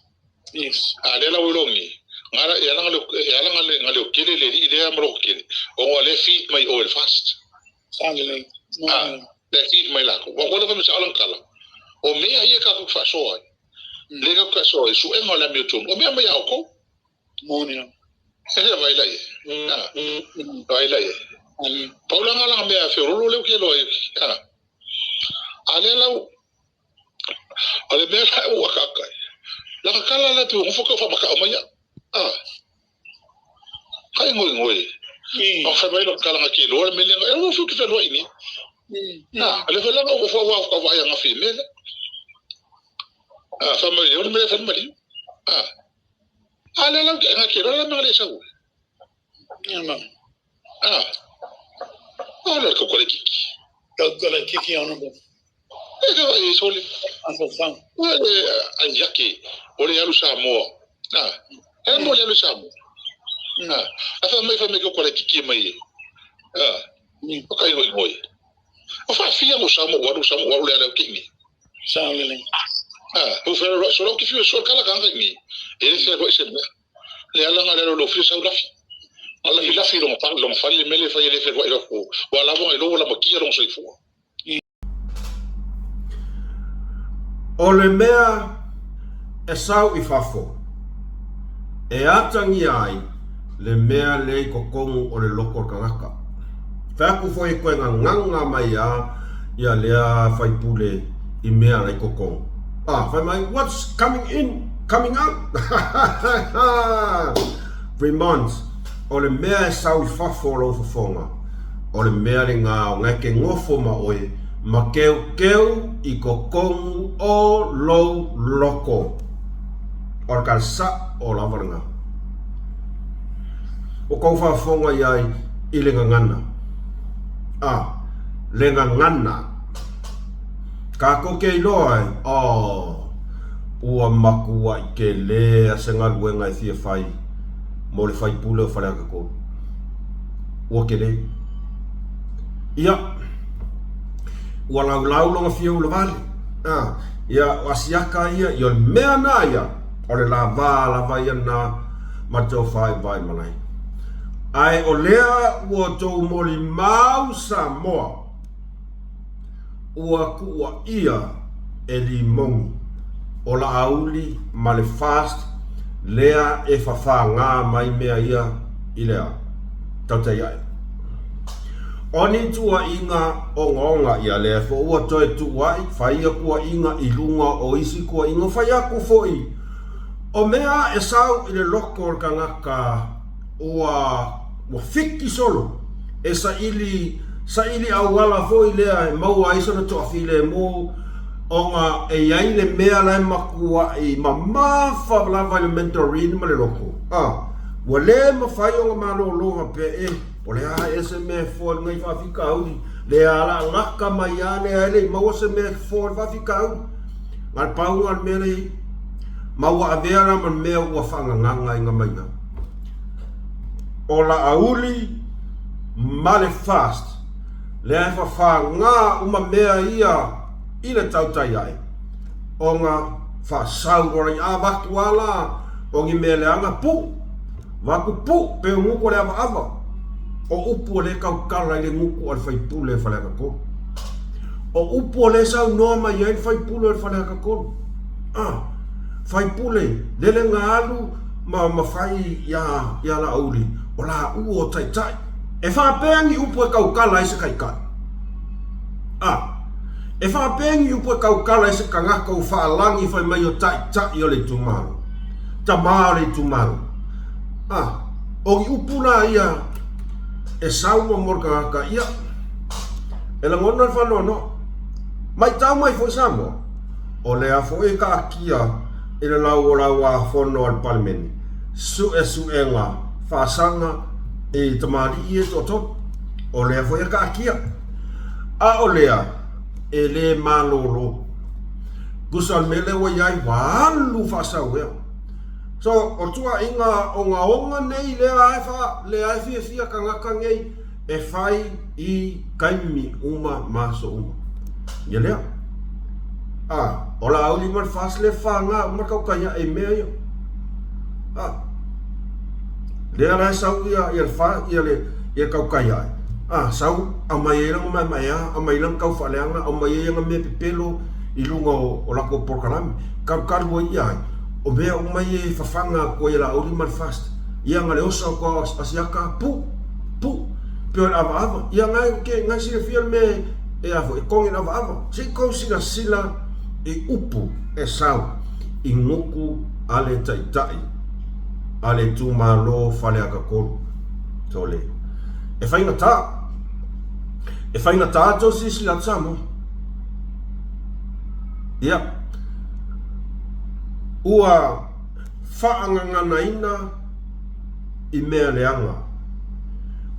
Yes. A le la wo ngi. Ngala e ala ngale e ala ngale ngale o kele le ri le amro kele. O ngale feed my oil fast. Sale. Ah, le feed my la. Wa ko le fa me kala. O me ai ka ku fa so ai. Le ka ka so ai su e ngola mi tu. O me ma ya ko. Moni. E le vai lai. Ah. Vai lai. Paula ngala me a fe rolo le ke lo ai. Ah. A le lau o le mea la ua kakai. La ka kala la tu ngofo ka fa maka o mai. Ah. Kai ngoi ngoi. O fa mai lo kala ngaki lo le mele e wo fu ki fe lo ini. Ah, le fa la o fa wa ka wa ya ngafi mele. Ah, fa mai o le mele fa mai. Ah. A le la ngaki lo la mele sa u. Ah. Ah, le ko ko le kiki. Ko le kiki ona mo. E ka e sole. A yaki o le alu Samoa. Ah. E mo le alu Samoa. Ah. A fa mai fa mai ko le kiki mai. Ah. O kai ngoi ngoi. O fa fia mo Samoa waru Samoa waru le ala kingi. Sa le le. Ah, o fa ro so ro ki fi so kala ka ngi. E le se ko se le ala ngale lo fi sa lafi. Ala fi lafi lo pa lo fa le mele fa le fe ro ro wa la mo lo la makia lo so ifua. O le mea e sau i fafo, e atagia ai le mea lea i totonu o le loko o le tagata. Fai atu foi e toe gagaga mai a ia lea faipule i mea la i kokogu. Ah, fai mai, what's coming in, coming out? Reminds, o le mea e sau i fafo o lou fofoga, o le mea lena o na e ke gofo ma oe ma keukeu i kokogu o lou loko. O le tala sa'o lava lena. Ua kou faafofoga i ai i le gagana. A, le gagana. Kākou ke iloa ai, oh, ua makuaʻi kele a se galuega e fia fai mo le faipule o Faleata 3. Ua kele. Ia, ua laulau lona fia ulavale. A, ia, o asiaka ia, ia o le mea na ia, o le lavā lava ia na ma te ofaivai malai. Ae o lea ua tou molimau Samoa, ua kuʻuaʻia e Limogi o Laauli ma le Fast lea e fafāgā mai mea ia i le ao. Tautai aʻe. O ni tuuaiga ogaoga ia lea foi ua toe tuuaʻi, fai ia kuaʻiga i luga o isi kuaʻiga, fai aku foi o mea e sau i le loko o le kanaka ua ua fiki solo e saili saili auala foi lea e maua ai sona toafilemu ona e i ai le mea la e matuaʻi mamafa lava i le mentoring ma le loko. A, ua le mafai ona malōlō faapea e o le a ea se mea e foa i luga i faafitauli, le alaalaka mai a lea e le i maua se mea e foa i le faafitauli. Na le pau lena o le mea lea e i ai. Ma ua avea la ma le mea ua faagagaga i Gamaiga. O Laauli ma le Fast, lea e fafāgā uma mea ia i le tautai ae, ona faasau loa i avatu a la o ni mea leaga pu, vaku pu pe o gutu o le avaava, o upu o lea tautala i le gutu a le faipule o Faleata 3. O upu o lea saunoa mai ai le faipule o le Faleata 3. Ah, faipule, lele na alu ma ma fai iā iā Laauli, o lāua o Taitai. E faapea ni upu e tautala ai se taitai. A, e faapea ni upu e tautala ai se tagata ua faalagi fai mai o taitai o le itumalo, tamā o le itumalo. A, o ni upu la ia e sau ma mo le tagata, ia, e lagona le faanoanoa. Maitau mai foi Samoa, o lea foi e taatia i le lauolauafono a le Palemene suesuega faasaga i tamalii ia e toatolu. O lea foi e taatia. A o lea, e le malolo. Tusa o le mea lea ua i ai, ua alu faasauea. So, o tuuaiga ogaoga nei lea e fa, lea e fiafia tagata nei e fai i taimi uma ma aso uma. Ia lea. A, o Laauli ma le FAST lea whāngā uma tautai aʻe i mea ia. A, lea la e sau ia, ia le fa, ia le, ia tautai aʻe. A, sau, aumai ai lana maemaea, aumai lana tau faaleaga, aumai ai ana mea pepelo i luga o, o latou polokalame. Kalukalu ai ia ai, o mea uma ia e fafaga atu ai e Laauli ma le FAST. Ia na le oso atu a Asiata, pu! Pu, pei o le avaava. Ia ngai ke ngai silafia le mea e a foi, e kogi le avaava. Se i kou silasila i upu e sau i nguku a le taitai a le itumalo Faleata 3. Sole. E faigata. E faigata tou silasila atu Samoa. Ia. Ua faagaganaina i mea leaga.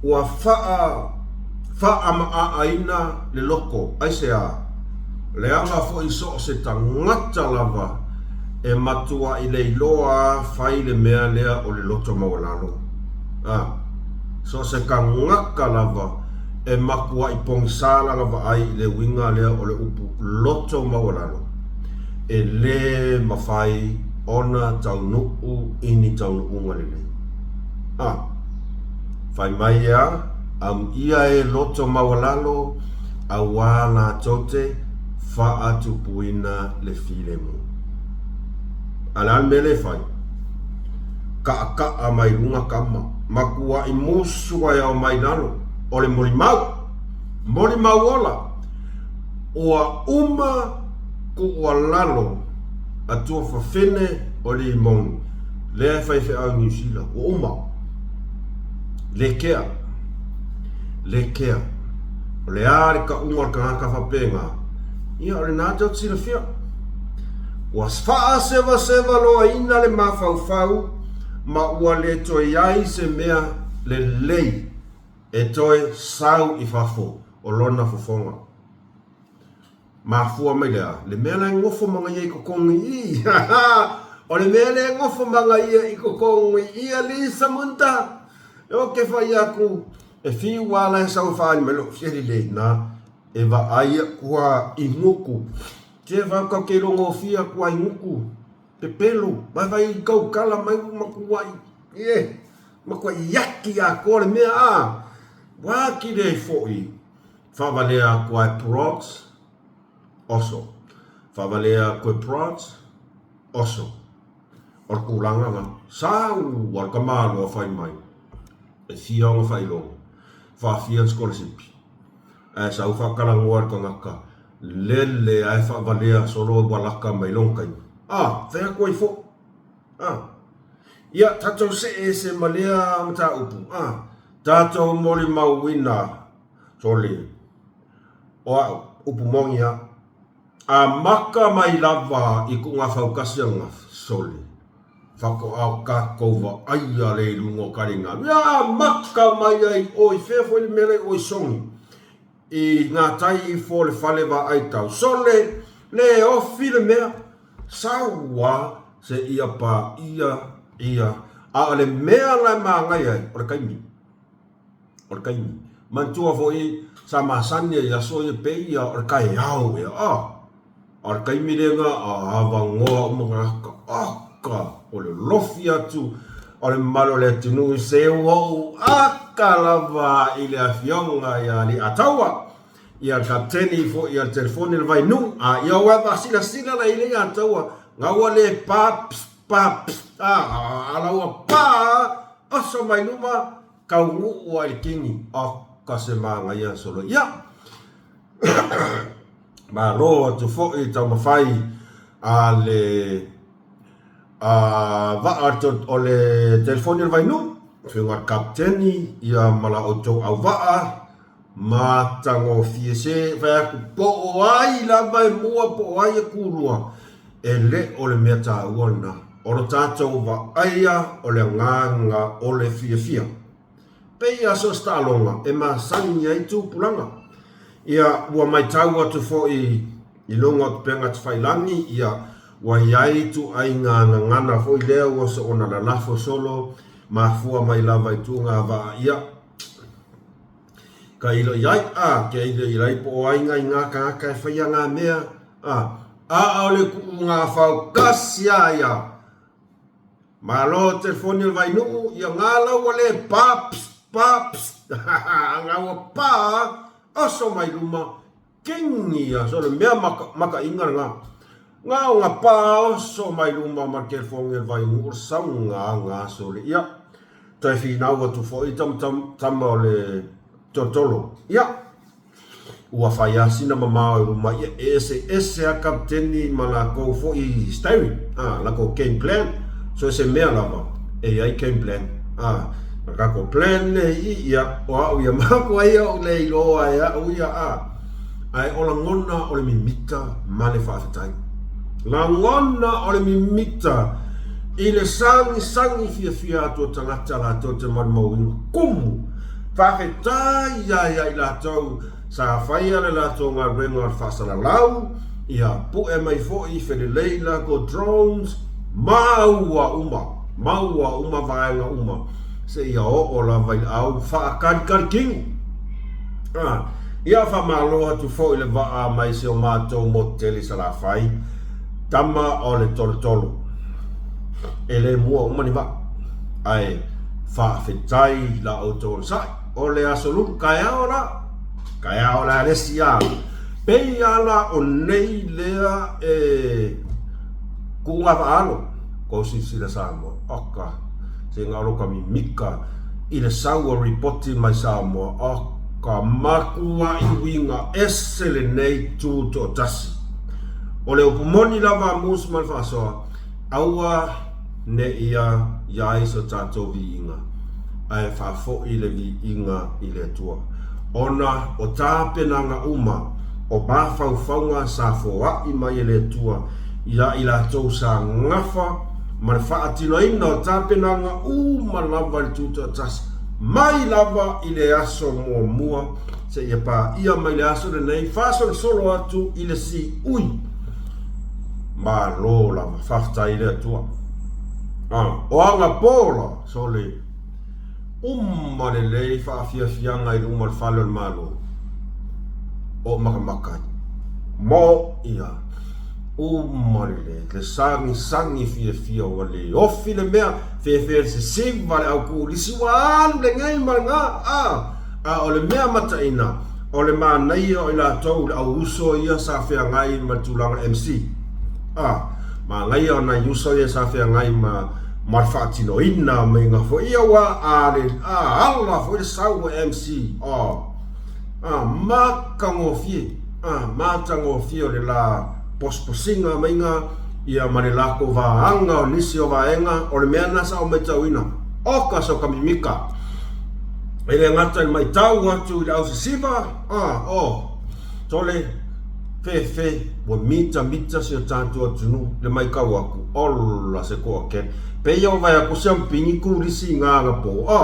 Ua faa, faaamaaaina le loko, aisea? Leaga foi so o se tagata lava e matuai leiloa a fai le mea lea o le loto maualalo. A, so o se tagata lava e matuai pogisa lana vaai i le uiga lea o le upu loto maualalo, e lē mafai ona taunuu i ni taunuuga lelei. A, fai mai ea, amuia e loto maualalo auā latou te faatupuina le filemu. A le a le mea lea e fai? Kaʻakaʻa mai luga kama, matuaʻi musu ae ao mai lalo, o le molimau! Molimau ola! Ua uma! Kuualalo a tuafafine o Limoni, lea e faifeau i Niu Sila, ua uma. Le kea. Le kea. O le a le kauga o le tagata faapena? Ia, o lena tou te silafia. Ua faasevaseva loaina le mafaufau ma ua le toe i ai se mea lelei e toe sau i fafo o lona fofoga. Mafua mai le a? Le mea la e nofo ma ia i totonu i i. O le mea lea e nofo ma ia i totonu i i alii Samunda. E oke fai atu, e fiu a la e sau e faaali mai lou sieli le ina e vaai aku a i gutu. Te vau kau ke logofia aku a i gutu. Pepelo, vai vai kau kala mai u makuai. Ie, makuai iaki atoa le mea a. Wā ki le foʻi. Faavalea aku ai Prods, oso. Faavalea aku e Prods, oso. O le tulaga la, sau a le tamaloa fai mai, e fia ona faailoga, faafia le sikolasipi, ae sau faatalanoa i le tagata, lele ae faavalea solo ua laka mai lona taimi. A, fai atu ai foi. A. Ia, tatou see ese ma lea mataupu. A, tatou molimauina Sole, o au, upu moni a. Amata mai lava i kuʻu gafaukasi ananafi, sole, faatoa o tatou vaaia le i luga o taligalu. Ia amata mai ai ʻoe, i fea foi le mea la i ʻoe Sogi, i gatai ifo o le fale vaai tau. Sole, le ofi le mea, sau a seia paia ia. A o le mea la e manaia ai, o le taimi. O le taimi. Manatua foi sa masani ai i aso ia pei ia o le taeao ea a. A o le taimi lena a avanoa uma tagata aka o le lofi atu o le mamalu o le atunuu se ua ou aka lava i le afioga ia Aliiataua ia le kapteni foi ia le telefoni le Vainuu a ia ua e faasilasila la i le Ataua ga ua le pa pss pa pss a a la ua pa oso mai luma Taunuu ai le kini, oka se manaia solo ia. Malo atu foi i taumafai a le vaa o le telefoni o le Vainuu, afioga i le Kapeteni ia ma la outou auvaa, matagofie se fai atu po o ai lava e mua po o ai e kulua, e le o le mea taua lena. O lo tatou vaaia o le agaga o le fiafia. Pei a so o se taaloga e masani ai tupulaga. Ia, ua matau atu foi i luga o upega tafailangi, ia, ua i ai ituaiga gagana foi lea ua soona lalafo solo, mafua mai lava i tuga vaa, ia, ka ilo i ai, a, ke ilo i ai po o ai nga i nga tagata e faia nga mea, a, a aole kuu nga fau kasi a ia. Malo telefoni o le Vainuu, ia nga lau ua le pa, pss, pa, pss, a nga ua pa, oso mai luma, kingi ia, so le mea maka, makaʻiga lena. Nga o nga pa oso mai luma ma le telefoni o le Vainuu, o le sauga nga sole, ia. Toe finau atu foi tama, tama o le tolotolo, ia. Ua fai lava sina mamao i luma ia e eseese a kapeteni ma lakou foi steering, a, lakou game plan. So se mea lava e i ai game plan, a, ma kakou plan nei i ia, o au ia maku ai au le iloa e au ia, a, ae o lagona o le mimita ma le faafetai. Lagona o le mimita i le sagisagi fiafia atu o tagata latou te maumauina kumu. Faafetai ia ia i latou sa faia le latou galuega o le faasalalau, ia pu'e mai foi felelei latou drones, maua uma, maua uma vaega uma seia oo lava i le au faakalikali kini. A, ia faamalo atu foi le vaa mai si o matou motu tele i Salafai, tama o le tolotolo. E le mua uma ni vaa, ae faafetai la outou onosai. O le aso lulu, taeao la, taeao la le isi a. Pei a la o nei lea e kuuga vaalo, kou silasila Samoa, oka, se nga o lo ka mimika i le sau o ripoti mai Samoa, oka, makuaʻi uiga ese lenei tu toatasi. O le upu moni lava a Musu ma le faasoa, aua ne i ia ai so tatou viiga, ae faafoi le viiga i le Atua, ona o tapenaga uma o mafaufauga sa foai mai e le Atua ia i latou sa gafa ma le faatinoina o tapenaga uma lava i le Tutoatasi, mai lava i le aso muamua seia paia mai le aso lenei, faasolosolo atu i le siui. Malo lava, faafetai i le Atua. Ah, o agapo la, sole, uma lelei faafiafiaga i luma o le fale o le Malo, o makamaka ai. Mo ia, uma lelei, le sagisagi fiafia ua le ofi le mea, fefe le sesiva le au kulisi ua alu lenei ma le ga, ah, A o le mea mataina, o le manaia o i latou le au uso ia sa feagai ma le tulaga MC. A, manaia o nai uso ia sa feagai ma ma le faatinoina maiga foi ia ua a le a ala foi le sau o MC. A, a matagofie, a matagofie o le la posiposiga maiga ia ma le lako vaega o nisi o vaega o le mea na sa ou matauina. Oka so ka mimika. E le gata i le matau atu i le ausisiva, a, o, tole, fefe, ua mitamita si o tatou atunuu le maitau atu, ola se toatele. Pei ua vaai atu siampini turisi i Gagapo, a,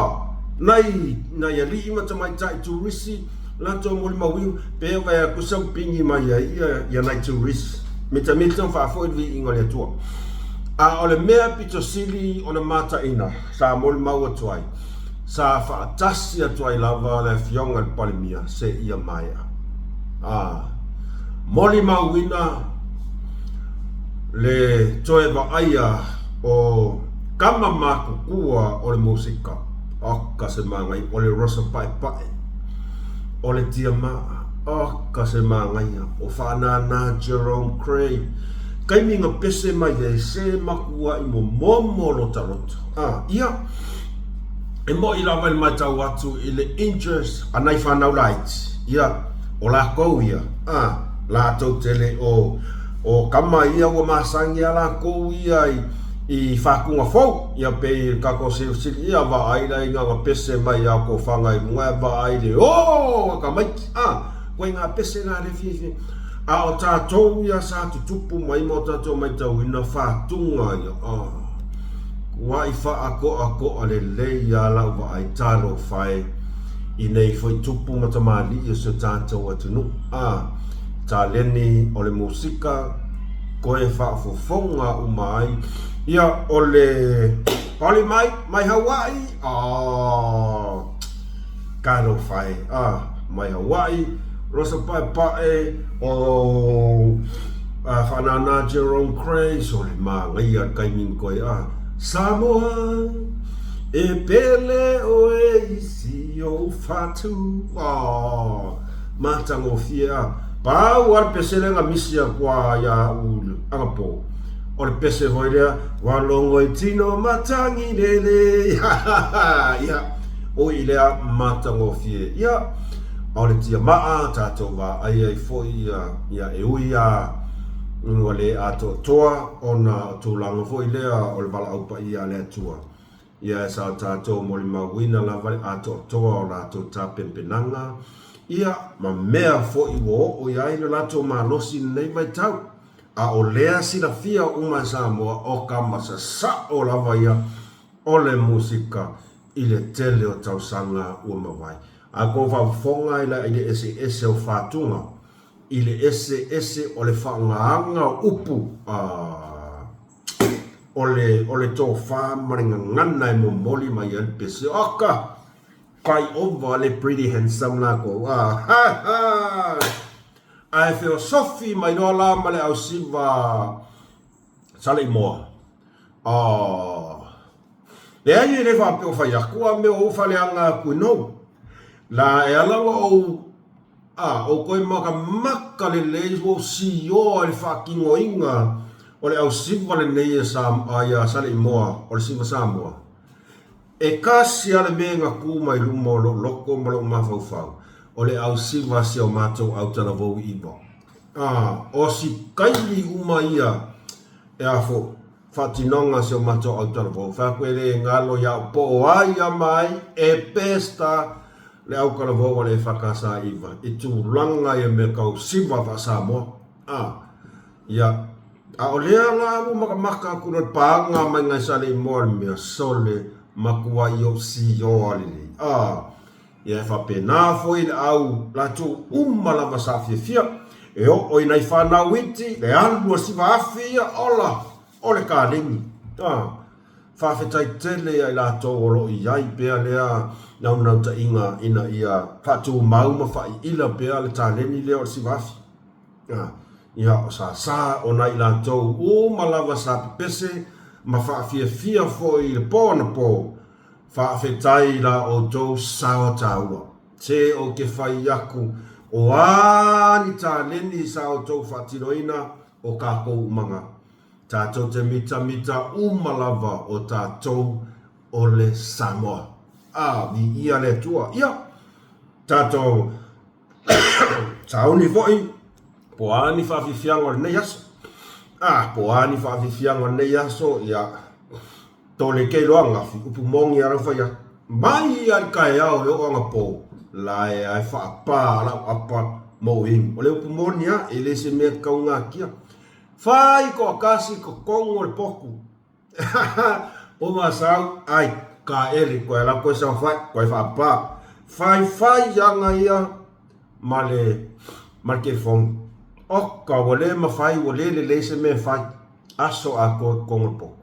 nai, nai alii ma tamaitai turisi latou molimauina, pei ua vaai atu siampini mai ai ia, ia nai turisi. Mitamita ma faafoi le viiga o le Atua. A o le mea pito sili ona mataina, sa molimau atu ai, sa faatasi atu ai lava le Afioga i le Palemia seia maea. A molimauina le toe vaaia o kama matutua o le musika, oka se manaia, o le Rosa Paepae, o le Tiamaa, oka se manaia, o Faanana Jerome Craig, taimi na pese mai ai se matuai momomo lotaloto. A, ia, e moʻi lava i le matau atu i le interest a nai fanau laiti, ia, o lakou ia, a, latou te le o, o kama ia ua masani a lakou ia i, i faatuga fou, ia pei le tatou silisili, ia vaai la i na pese mai a kou faga i luga, vaai le o a tamaiti, a, koe ngā pese la le fiafia. A o tatou ia sa tutupu mai ma o tatou matauina faatuga ia, a. Ua i faakoakoa lelei a lau vaai talofa e i nei foi tupu ma tamalii o si o tatou atunuu. A, taleni o le musika koe faafofoga uma ai ia o le Pali mai, mai Hawaii, a talofa e, a mai Hawaii, Rosa Paepae, o a Whanana Jerome Craze, o le māngaia le taimi ni koe, a Samoa, e pele oe i si ou fatu, a matagofie, a pau a le pese lea na misi aku a ia au anapo, o le pese foi lea, ua logo i tino matangi lele, ia, oi lea matagofie, ia, A o le tiamaa tatou vaai ai foi ia, ia e ui a ua le atoatoa ona o tulaga foi lea o le valaau paia a le Atua. Ia sa tatou molimauina lava le atoatoa o latou tapenpenaga, ia ma mea foi ua oo i ai lo latou malosi i lenei vaitau. A o lea silafia uma e Samoa o ka masasao lava ia o le musika i le tele o tausaga ua mavae. A kou faafofoga i la i le eseese o fatuga, i le eseese o le faaaogaga o upu, a, o le, o le tofa ma le gagana e momoli mai ai le pese, oka! Kai ova le pretty handsome lakou, a, ha, ha! Ae feosofi mai loa la ma le ausiva Saleimoa. Oh. Leai e le faapea o fai atu a mea o ou faleaga atu i nou. La e ala ua ou a ou koe makamaka lelei ua ou sioa i le faatinoina o le ausiva lenei e sa a ia Saleimoa o le siva Samoa. E kasi a le mea na ku mai luma o lou loko ma lou mafaufau o le ausiva si o matou autalavou i iwa. O si kaili uma ia e a fo faatinoga si o matou autalavou. Fai atu e le galo ia au po o ai ia mai e pesta le autalavou a le EFKS iva i tulaga ia mea tau siva faa-Samoa. Ia, a o lea la ua makamaka atu loa le paga mai nai Saleimoa le mea sole matuai ou sioa lelei. Ia e faapena foi le au latou uma lava sa fiafia e oo i nai fanau iti le alu a siva afi ia ola o le kaleni. A, faafetai tele ia i latou o lo o i ai pea lea naunautaiga ina ia faatumau ma faaiila pea le taleni lea o le siva afi. A, ia o sasa o nai latou uma lava sa pepese ma faafiafia foi i le po anapo. Faafetai i la outou sao taua. Se ou te fai aku, o a ni taleni sa outou faatinoina o kakou umaga. Tatou te mitamita uma lava o tatou o le Samoa. A, viia le Atua. Ia, tatou sauni foi, po o a ni faafiafiaga o lenei aso. A, po o a ni faafiafiaga o lenei aso, ia, Tole kei loa angafi, upu moni a lau fai atu. Mai ia i taeao e oo anapo, lae ae faapa lau apa ma ou inu. O le upu moni a, e le se mea tatau ona atia. Fai toatasi i totonu o le potu. Po masau, ai, kaele, toe ala toe saofai, toe faapa. Faifai aga ia ma le ma le telefoni. Oka, ua le mafai, ua le lelei se mea e fai. Aso atoa i totonu o le potu.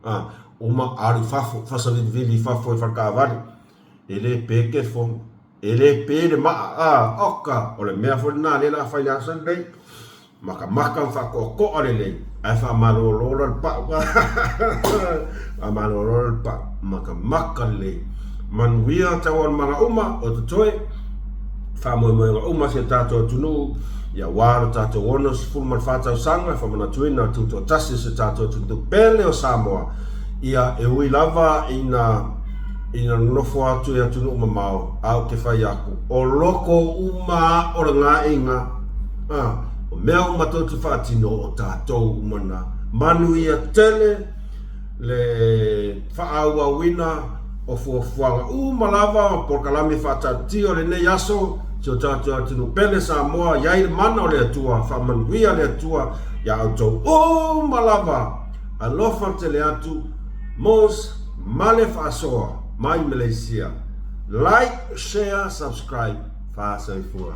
A, uma alu i fafo, fasavilivili i fafo i faletaavale, e le pe telefoni, e le pe le maa, a, oka, o le mea foi lena lea o le a fai i le aso lenei. Makamaka ma faatoatoa lelei, ae faamalolo la le pau. Faamalolo la le pau, makamaka lelei. Manuia taualumaga uma o totoe, faamoemoega uma si o tatou atunuu, ia aua lo tatou 64 tausaga e faamanatuina le tutoatasi o si o tatou atunuu pele o Samoa, ia e ui lava ina ina nonofo atu i atunuu mamao, a ou te fai atu, o loko uma o le gaeiga, a, o mea uma tou te faatino o tatou uma na. Manuia tele le faaauauina o fuafuaga uma lava o polokalame faataatitia o lenei aso, si o tatou atunuu pele Samoa, i ai le mana o le Atua, faamanuia le Atua iā outou uma lava. Alofa tele atu, Mos ma le faasoa mai Malaysia. Like, share, subscribe, faasoifua.